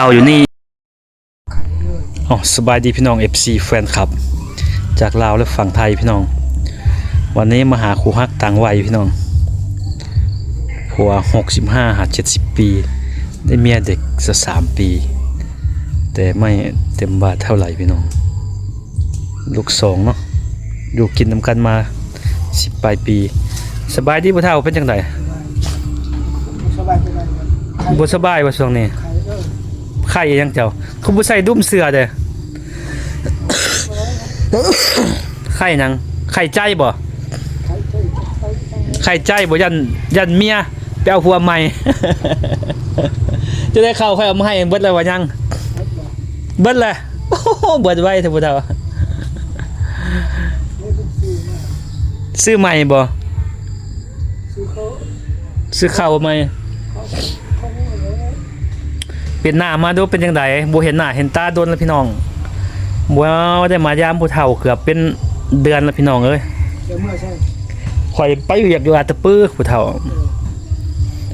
ເອົາຢູ່ນີ້. ອໍ ສະບາຍດີພີ່ນ້ອງ ເອັຟຊີ ແຟນຄລັບ ຈາກລາວ ແລະ ຝັ່ງໄທພີ່ນ້ອງ. ວັນນີ້ມາຫາຄູ່ຮັກຕ່າງໄວພີ່ນ້ອງ ຜົວຫົກສິບຫ້າຫາເຈັດສິບປີ ໄດ້ເມຍເດັກຊາວສາມປີ ແຕ່ໄມ່ເຕັມບາດເທົ່າໃດພີ່ນ້ອງ. ລູກສອງເນາະ ຢູ່ກິນນຳກັນມາສິບປາຍປີ. ສະບາຍດີພໍ່ເຖົ້າ ເປັນຈັ່ງໃດ? ບໍ່ສະບາຍປານໃດ. ບໍ່ສະບາຍວ່າຊ່ວງນີ້? ໄຂ້ ເອີ ໄຂ້ອີ່ຫຍັງເຈົ້າ? ຄືບໍ່ໃສ່ດຸ້ມເສື້ອເດ້? ໄຂ້ຫຍັງ? ໄຂ້ໃຈບໍ່? ໄຂ້ໃຈ ໄຂ້ໃຈບໍ່? ຢ້ານ ຢ້ານເມຍໄປເອົາຜົວໃໝ່. ຈະໄດ້ເຂົ້າຂ້ອຍເອົາມາໃຫ້ເບິດແລ້ວວ່າຍັງ? ເບິດແລ້ວ. ໂອ້ໂຫ ເບິດໄວແທ້ຜູ້ເຖົ້າ. ຊື້ໃໝ່ບໍ່? ຊື້ເຂົ້າ ຊື້ເຂົ້າໃໝ່. ເປັນໜ້າມາດູ ເປັນຈັ່ງໃດ? ບໍ່ເຫັນໜ້າເຫັນຕາດົນແລ້ວພີ່ນ້ອງ. ບໍ່ໄດ້ມາຢາມຜູ້ເຖົ້າເກືອບເປັນເດືອນແລ້ວພີ່ນ້ອງເອີຍ. ຂ້ອຍໄປວຽກຢູ່ອາດຕະປື ຜູ້ເຖົ້າ.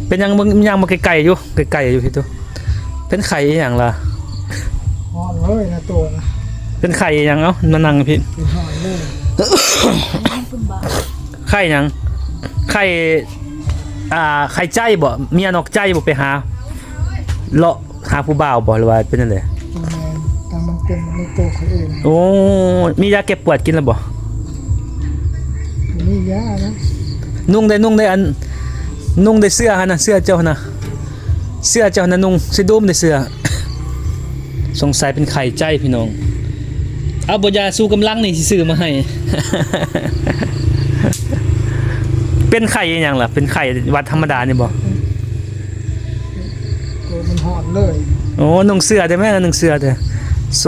ເປັນຫຍັງ? ເບິ່ງ ຍ່າງມາໃກ້ໆຢູ່ ໃກ້ໆຢູ່ພີ້ຕູ. ເປັນໄຂ້ອີ່ຫຍັງລະ? ຮ້ອນເລີຍນະໂຕນະ. ເປັນໄຂ້ອີ່ຫຍັງ? ເອົ້າ ມານັ່ງພີ້. ເປັນຮ້ອນເລີຍ. ໄຂ້ຫຍັງ? ໄຂ້ ອ່າ ໄຂ້ໃຈບໍ່? ເມຍນອກໃຈບໍ່? ໄປຫາເລາະຫາຜູ້ບ່າວບໍ່ ຫຼືວ່າເປັນຈັ່ງໃດ? ບໍ່ແມ່ນ ແຕ່ມັນເປັນໃນໂຕຂ້ອຍເອງ. ໂອ້ ມີຢາແກ້ປວດກິນແລ້ວບໍ່? ບໍ່ມີຢານະ. ນຸ່ງໄດ້ ນຸ່ງໄດ້ ອັນ ນຸ່ງໄດ້ເສື້ອຫັ້ນນະ ເສື້ອເຈົ້າຫັ້ນນະ. ເສື້ອເຈົ້ານະນຸ່ງ ຊິດູມໄດ້ເສື້ອ. ສົງໄສເປັນໄຂ້ໃຈພີ່ນ້ອງ. ເອົາບໍ່ ຢາຊູກຳລັງນີ້ຊິຊື້ມາໃຫ້. ເປັນໄຂ້ອີ່ຫຍັງລະ? ເປັນໄຂ້ຫວັດທຳມະດານີ້ບໍ່? ໂຕມັນຮ້ອນເລີຍ. ໂອ້ ນຸ່ງເສື້ອແດ່ແມ່ ນຸ່ງເສື້ອແດ່. ໂຊ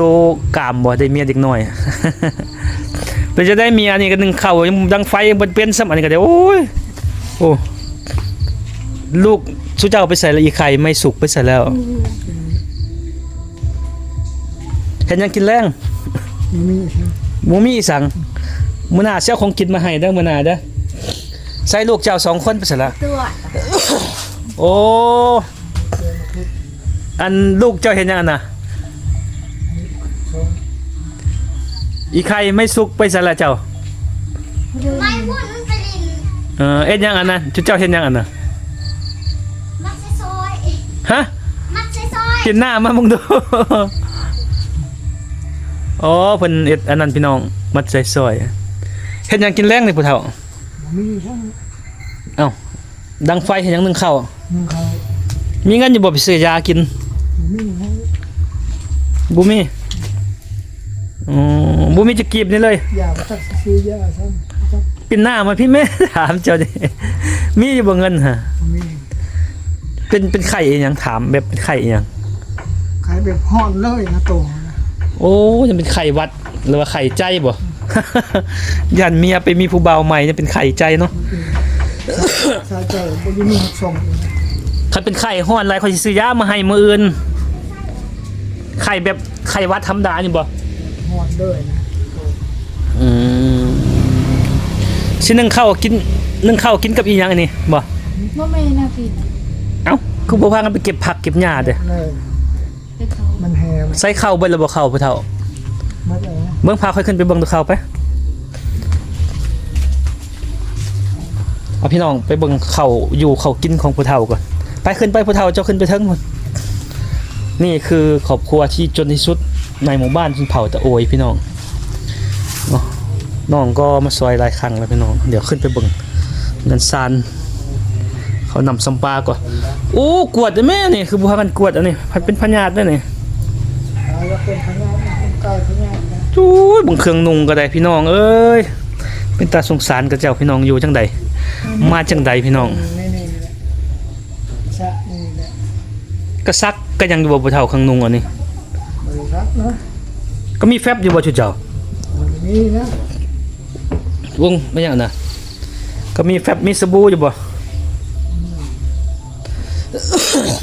ກາມບໍ່ ໄດ້ເມຍເດັກນ້ອຍ. ເປັນຈັ່ງໃດເມຍນີ້ກໍໜຶ້ງເຂົ້າ ຍັງດັງໄຟຍັງບໍ່ເປັນຊ້ຳ ອັນນີ້ກໍໄດ້. ໂອ້ຍ ໂອ້ ລູກຊຸເຈົ້າໄປໃສລະ? ອີ່ໄຂ່ໄມ້ສຸກໄປໃສແລ້ວ? ເຮັດຫຍັງກິນແລງ? ບໍ່ມີອີ່ຫຍັງ ບໍ່ມີອີ່ຫຍັງ. ມື້ໜ້າຊິເອົາຂອງກິນມາໃຫ້ເດີ ມື້ໜ້າເດີ. ໃສ່ລູກເຈົ້າສອງຄົນໄປໃສລະ? ໂອ້ ອັນລູກເຈົ້າເຮັດຫຍັງຫັ້ນນະ? ອີ່ໄຂ່ໄມ້ສຸກໄປໃສລະເຈົ້າ? ໄມ້ພຸ້ນມັນໄປຫຼິ້ນ. ເອີ ເຮັດຫຍັງອັນນັ້ນ? ເຈົ້າເຮັດຫຍັງອັນນະ? ມັດໃສ່ຊອຍ. ຮະ? ມັດໃສ່ຊອຍ. ປິ່ນໜ້າມາເບິ່ງດູ. ອໍ ເພິ່ນເຮັດອັນນັ້ນພີ່ນ້ອງ ມັດໃສ່ຊອຍ. ເຮັດຫຍັງກິນແລງນີ້ຜູ້ເຖົ້າ? ບໍ່ມີຫຍັງ. ເອົ້າ ດັງໄຟເຮັດຫຍັງ? ໜຶ້ງເຂົ້າ. ໜຶ້ງເຂົ້າ. ມີເງິນຢູ່ບໍ່ໄປຊື້ຢາກິນ? ບໍ່ມີ. ບໍ່ມີ. ອໍ ບໍ່ມີຈັກກີບນີ້ເລີຍ. ຢາບໍ່ຈັກຊິຊື້ຢາຊ້ຳ. ປິ່ນໜ້າມາພີ້ແມ່ ຖາມເຈົ້ານີ້ ມີຢູ່ບໍ່ເງິນຫະ? ບໍ່ມີ. ເປັນ ເປັນໄຂ້ອີ່ຫຍັງ? ຖາມແບບເປັນໄຂ້ອີ່ຫຍັງ? ໄຂ້ແບບຮ້ອນເລີຍນະໂຕ. ໂອ້ ຍັງເປັນໄຂ້ຫວັດ ຫຼືວ່າໄຂ້ໃຈບໍ່? ຢ້ານເມຍໄປມີຜູ້ບ່າວໃໝ່ ຍັງເປັນໄຂ້ໃຈເນາະ. ສາຍໃຈບໍ່ຢູ່ມີຮັກສອງ. ຄັນເປັນໄຂ້ຮ້ອນຫຼາຍ ຂ້ອຍຊິຊື້ຢາມາໃຫ້ມື້ອື່ນ. ໄຂ້ແບບໄຂ້ຫວັດທຳມະດານີ້ບໍ່? ຮ້ອນເລີຍນະ. ອືມ ຊິໜຶ້ງເຂົ້າກິນ ໜຶ້ງເຂົ້າກິນກັບອີ່ຫຍັງອັນນີ້ບໍ່? ບໍ່ແມ່ນນະພີ່. ເອົ້າ ຄືບໍ່ພາກັນໄປເກັບຜັກເກັບຫຍ້າເດ້? ເອີ ມັນແຫ້ງ. ໃສ່ເຂົ້າເບິດແລ້ວບໍ່ ເຂົ້າຜູ້ເຖົ້າ? ເບິດແລ້ວ. ເບິ່ງ ພາຂ້ອຍຂຶ້ນໄປເບິ່ງດູເຂົ້າໄປ. ເອົາ ພີ່ນ້ອງໄປເບິ່ງເຂົ້າຢູ່ເຂົ້າກິນຂອງຜູ້ເຖົ້າກ່ອນ. ໄປ ຂຶ້ນໄປ ຜູ້ເຖົ້າ ເຈົ້າຂຶ້ນໄປເທິງພຸ້ນ. ນີ້ຄືຄອບຄົວທີ່ຈົນທີ່ສຸດໃນໝູ່ບ້ານຊົນເຜົ່າຕະໂອຍ ພີ່ນ້ອງເນາະ. ນ້ອງກໍມາຊ່ອຍຫຼາຍຄັ້ງແລ້ວ ພີ່ນ້ອງ. ດຽວຂຶ້ນໄປເບິ່ງເຮືອນຊານ ເຂົານຳຊຳປາກ່ອນ. ໂອ້ ກວດແດ່ແມ່ນີ້ ຄືບໍ່ພາກັນກວດອັນນີ້ ພັດເປັນພະຍາດແດ່ນີ້. ໂອ້ຍ ເບິ່ງເຄື່ອງນຸ່ງກໍໄດ້ ພີ່ນ້ອງເອີຍ. ເປັນຕາສົງສານເຂົາເຈົ້າ ພີ່ນ້ອງ. ຢູ່ຈັ່ງໃດ ມາຈັ່ງໃດ ພີ່ນ້ອງ? ກະຊັກກະຫຍັງຢູ່ບໍ່ ຜູ້ເຖົ້າ? ເຄື່ອງນຸ່ງອັນນີ້ ກະມີແຟັບຢູ່ບໍ່ ຊຸເຈົ້າ? ມີນະ. ວົງແມ່ນຫຍັງນະ? ກະມີແຟັບ ມີສະບູຢູ່ບໍ່?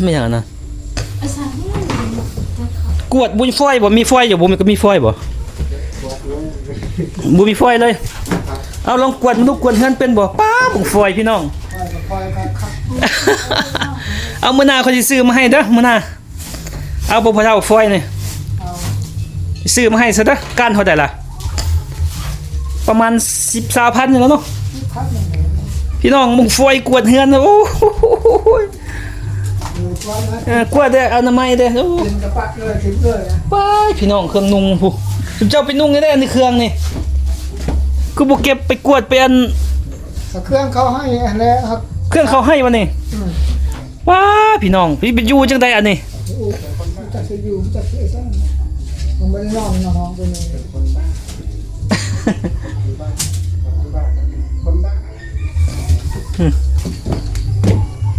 ແມ່ນຫຍັງນະ? ກວດ ບໍ່ມີຟອຍບໍ່? ມີຟອຍຢູ່ບໍ່? ມີ ກະມີຟອຍບໍ່? ບໍ່ມີຟອຍເລີຍ. ເອົາ ລອງກວດເບິ່ງດູ ກວດເຮືອນເປັນບໍ່? ປ້າ ເບິ່ງຟອຍ ພີ່ນ້ອງ. ເອົາ ມື້ໜ້າຂ້ອຍຊິຊື້ມາໃຫ້ເດີ ມື້ໜ້າ. ເອົາບໍ່ພໍ່ເຖົ້າຟອຍນີ້? ເອົາ. ຊື້ມາໃຫ້ຊະເດີ້. ກ້ານເທົ່າໃດລະ? ປະມານສິບ ຊາວພັນນີ້ແຫຼະເນາະ. ສິບພັນນີ້ແຫຼະ. ພີ່ນ້ອງ ໝູ່ຟອຍກວດເຮືອນນະ ໂອ້ຍ. ເອີ ກວດເດີ ອະນາໄມເດີ. ໂອ້ ເປັນກະປະເລີຍ ເຕັມເລີຍນະ. ປ້າຍ ພີ່ນ້ອງ ເຄື່ອງນຸ່ງພຸ້ນ ເຈົ້າໄປນຸ່ງໄດ້ໃດ ອັນນີ້ເຄື່ອງນີ້ ຄືບໍ່ເກັບໄປກວດໄປອັນ ເຄື່ອງເຂົາໃຫ້ຫັ້ນແຫຼະ. ເຄື່ອງເຂົາໃຫ້ວະນີ້? ອືມ. ວ້າ ພີ່ນ້ອງ ຊິໄປຢູ່ຈັ່ງໃດອັນນີ້? ຈັກຊິຢູ່ ຈັກຊິໄປໃສ ມັນບໍ່ໄດ້ນອນໃນຫ້ອງຕົວນີ້.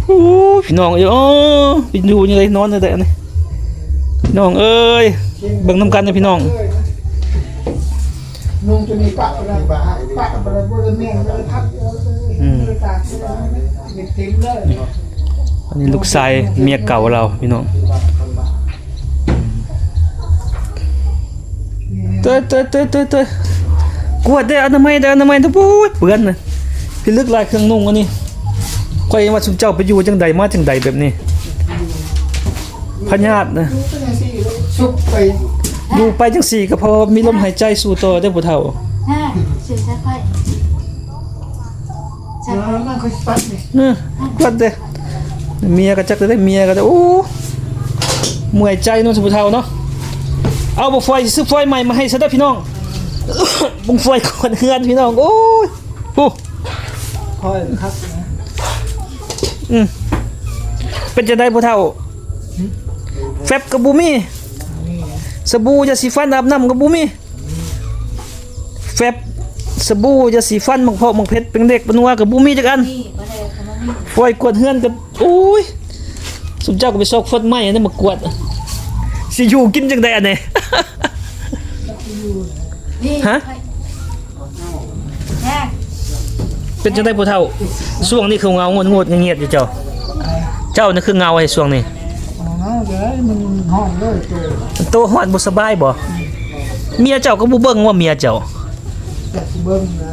ໂອ້ ພີ່ນ້ອງເອີຍ ໂອ້ ໄປຢູ່ຈັ່ງໃດ ນອນຈັ່ງໃດອັນນີ້ ພີ່ນ້ອງເອີຍ. ເບິ່ງນຳກັນເດີພີ່ນ້ອງ. ນຸ່ງຕົວນີ້ປະໄປແລ້ວ ປະໄປແລ້ວ ບໍ່ໄດ້ແມ່ນ ບໍ່ໄດ້ພັບ ບໍ່ໄດ້ ອືມ ບໍ່ໄດ້ຕາກ ບໍ່ໄດ້ເຮັດເຕັມເລີຍ. ອັນນີ້ລູກຊາຍເມຍເກົ່າລາວ ພີ່ນ້ອງ. ເຕີຍ ເຕີຍ ເຕີຍ ເຕີຍ ເຕີຍ ກວດເດີ ອະນາໄມເດີ ອະນາໄມເດີ. ໂອ້ຍ ເປື້ອນນະ ພິລຶກຫຼາຍເຄື່ອງນຸ່ງອັນນີ້. ຂ້ອຍວ່າຊຸມເຈົ້າໄປຢູ່ຈັ່ງໃດ ມາຈັ່ງໃດແບບນີ້ ພະຍາດນະ. ສຸກໄປ ຢູ່ໄປຈັ່ງຊີ້ກໍພໍມີລົມຫາຍໃຈສູ້ຕໍ່ເດີຜູ້ເຖົ້າ. ເອີ ມັນຄ່ອຍປັດນີ້ ເອີ ປັດເດ້. ເມຍກໍຈັກໄດ້ ເມຍກໍໄດ້ ໂອ້ ເມື່ອຍໃຈເນາະຜູ້ເຖົ້າເນາະ. ເອົາບໍ່ຟອຍ ຊິຊື້ຟອຍໃໝ່ມາໃຫ້ຊະເດີພີ່ນ້ອງ. ບໍ່ຟອຍກວດເຮືອນພີ່ນ້ອງ ໂອ້ຍ. ໂອ້ ຄ່ອຍຄັກນະ. ອືມ ເປັນຈັ່ງໃດຜູ້ເຖົ້າ? ຫຶ? ແຟັບກໍບໍ່ມີ ບໍ່ມີນະ. ສະບູຢາສີຟັນອາບນ້ຳກໍບໍ່ມີ ແຟັບ ສະບູ ຢາສີຟັນ ໝາກເຜາະ ໝາກເຜັດ ແປ້ງເດັກ ແປ້ງນົວ ກໍບໍ່ມີຈັກອັນ. ມີ ບໍ່ໄດ້ ກໍບໍ່ມີ. ຟອຍກວດເຮືອນກໍ ໂອ້ຍ ຊຸມເຈົ້າກໍໄປຊອກຟອດໄມ້ອັນນັ້ນມາກວດ ຊິຢູ່ກິນຈັ່ງໃດອັນນີ້? ນີ້ ຮະ? ເປັນຈັ່ງໃດຜູ້ເຖົ້າ? ຊ່ວງນີ້ຄືເຫງົາໂງດໆ ງຽບໆ ຢູ່ເຈົ້າ? ເຈົ້ານີ້ຄືເຫງົາແທ້ຊ່ວງນີ້? ເຫງົາເດ້ ມັນຮ້ອນເດ້ ໂຕ ໂຕຮ້ອນ ບໍ່ສະບາຍບໍ່? ເມຍເຈົ້າກໍບໍ່ເບິ່ງວ່າເມຍເຈົ້າ? ຢາກຊິເບິ່ງນະ.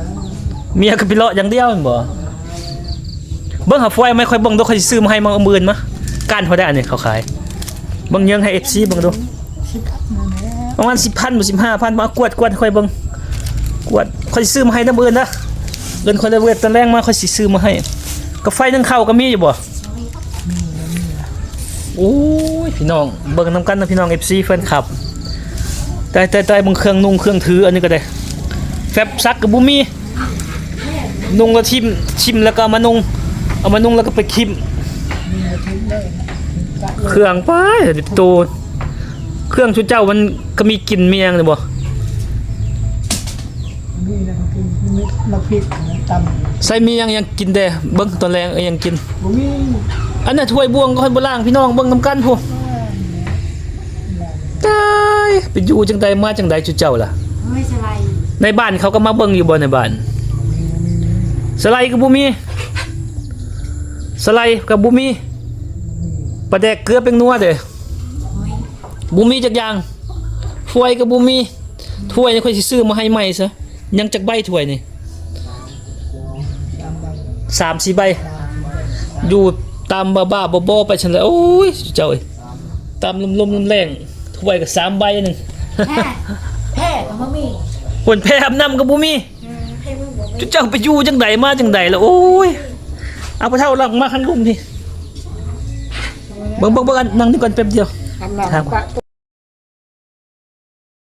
ເມຍກໍໄປເລາະຢ່າງດຽວແມ່ນບໍ່? ເບິ່ງຫາຟອຍມາໃຫ້ຂ້ອຍເບິ່ງດູ ຂ້ອຍຊິຊື້ມາໃຫ້ ມາມື້ອື່ນມາ. ກ້ານເທົ່າໃດອັນນີ້ເຂົາຂາຍ? ເບິ່ງເຍີງໃຫ້ເອັຟຊີເບິ່ງດູ. ສິບພັນນັ້ນແຫຼະ ປະມານສິບພັນບໍ່ ສິບຫ້າພັນ. ມາກວດ ກວດໃຫ້ຂ້ອຍເບິ່ງ ກວດ. ຂ້ອຍຊິຊື້ມາໃຫ້ນຳມື້ອື່ນເດີ ເງິນຂ້ອຍເລີຍເວດ ຕອນແລງມາຂ້ອຍຊິຊື້ມາໃຫ້. ກາໄຟໜຶ້ງເຂົ້າກໍມີຢູ່ບໍ່? ມີ ມີ. ໂອ້ຍ ພີ່ນ້ອງ ເບິ່ງນຳກັນນະ ພີ່ນ້ອງເອັຟຊີ ແຟນຄລັບ. ຕາຍ ຕາຍ ຕາຍ ເບິ່ງເຄື່ອງນຸ່ງເຄື່ອງຖື ອັນນີ້ກໍໄດ້ ແຟັບຊັກກໍບໍ່ມີ. ນຸ່ງແລ້ວຖິ້ມ ຖິ້ມແລ້ວກໍເອົາມານຸ່ງ ເອົາມານຸ່ງແລ້ວກໍໄປຖິ້ມ. ເຄື່ອງໄປໂຕ ເຄື່ອງຊຸມເຈົ້າມັນກໍມີກິ່ນມີຫຍັງນີ້ບໍ່? ມີແລ້ວກໍກິນ ມີໝາກພິກຕຳ. ໃສ່ມີຫຍັງ ຫຍັງກິນແດ່? ເບິ່ງຕອນແລງເອີຍ ຫຍັງກິນ? ບໍ່ມີ. ອັນນັ້ນຖ້ວຍບ່ວງກໍຂ້ອຍບໍ່ລ້າງ ພີ່ນ້ອງເບິ່ງນຳກັນພຸ້ນ. ຕາຍ ໄປຢູ່ຈັ່ງໃດມາຈັ່ງໃດຈຸເຈົ້າລະ? ເອີຍ ສະໄລ ໃນບ້ານເຂົາກໍມາເບິ່ງຢູ່ບໍ່ໃນບ້ານ? ສະໄລກໍບໍ່ມີ ສະໄລກໍບໍ່ມີ. ປາແດກເກືອແປ້ງນົວເດ້? ບໍ່ມີຈັກຢ່າງ. ຖ້ວຍກໍບໍ່ມີ. ຖ້ວຍນີ້ຂ້ອຍຊິຊື້ມາໃຫ້ໃໝ່ຊະ. ຍັງຈັກໃບຖ້ວຍນີ້? ສາມສີ່ໃບ. ຢູ່ຕາມບ້າໆ ບໍໆ ໄປຊັ້ນແຫຼະ. ໂອ້ຍ ເຈົ້າເອີຍ ຕາມລົມໆ ລົມແລ້ງ ຖ້ວຍກໍສາມໃບໜຶ່ງ. ແພ້ ແພ້ກໍບໍ່ມີ. ພຸ້ນ ແພ້ອາບນ້ຳກໍບໍ່ມີ. ອືມ ໃຫ້ເບິ່ງບໍ່ມີ. ເຈົ້າໄປຢູ່ຈັ່ງໃດມາຈັ່ງໃດລະ? ໂອ້ຍ ເອົາ ພໍ່ເຖົ້າ ຫຼັງມາຄັນລຸ່ມພີ້. ເບິ່ງ ເບິ່ງ ເບິ່ງ ອັນ ນັ່ງນີ້ກ່ອນແປັບດຽວ. ອາບນ້ຳ ຖາມ ປະ